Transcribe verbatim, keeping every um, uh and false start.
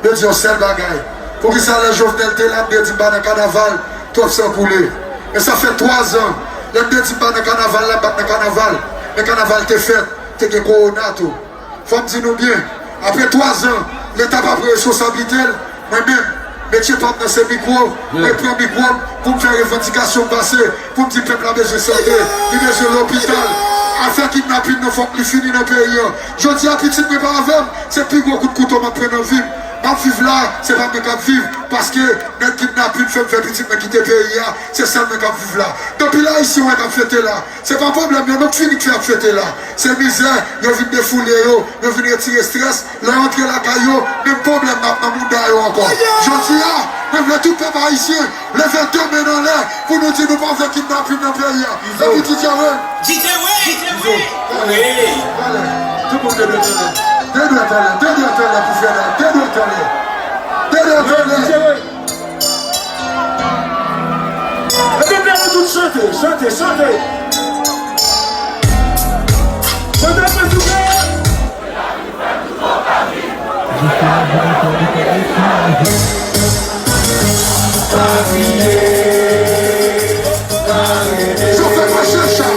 M te di yon sèl bagay. Poukisa lè Jovenel te la, m te di m pa nan kanaval, twòp san koule. Men sa fè twa zan. Lè m te di m pa nan kanaval la, m pa t nan kanaval. Men kanaval te fèt, te gen kowona tou. Fò m di nou byen, apre twa zan, Leta pa pran responsablite l, mwen menm, metye pa m nan se mikwo, mwen pran mikwo m pou m fè revandikasyon m pase, pou m di pèp la bezwen sante, li bezwen lopital. Afè kidnapin nan fòk li fini nan peyi an. Jodi a pitit mwen pa avè m, se pi gwo kout kouto m ap pran nan vi m. M ap viv la, se pa mwen k ap viv, paske nèg kidnapin fè m fè pitit mwen kite peyi a, se sèl mwen k ap viv la. Anpil Ayisyen wè k ap fete la, se pa pwoblèm yo non k fini k fè ap fete la. Se mizè, yo vin defoule yo, yo vin retire estrès, lè yo antre lakay yo, menm pwoblèm n ap nan mouda yo ankò. Jodi a, mwen vle tout pèp ayisyen leve de men anlè pou nou di nou pa vle kidnapin nan peyi a. Epi D J Ray. D J Ray. Wi. Talè. Tout moun de dwèt anlè. De dwèt anlè, de dwèt anlè pou Fènè. De dwèt anlè. De dwèt anlè. Epi fè nou tout chante, chante, chante. Chante pou nou. Yo fè mwen chèche.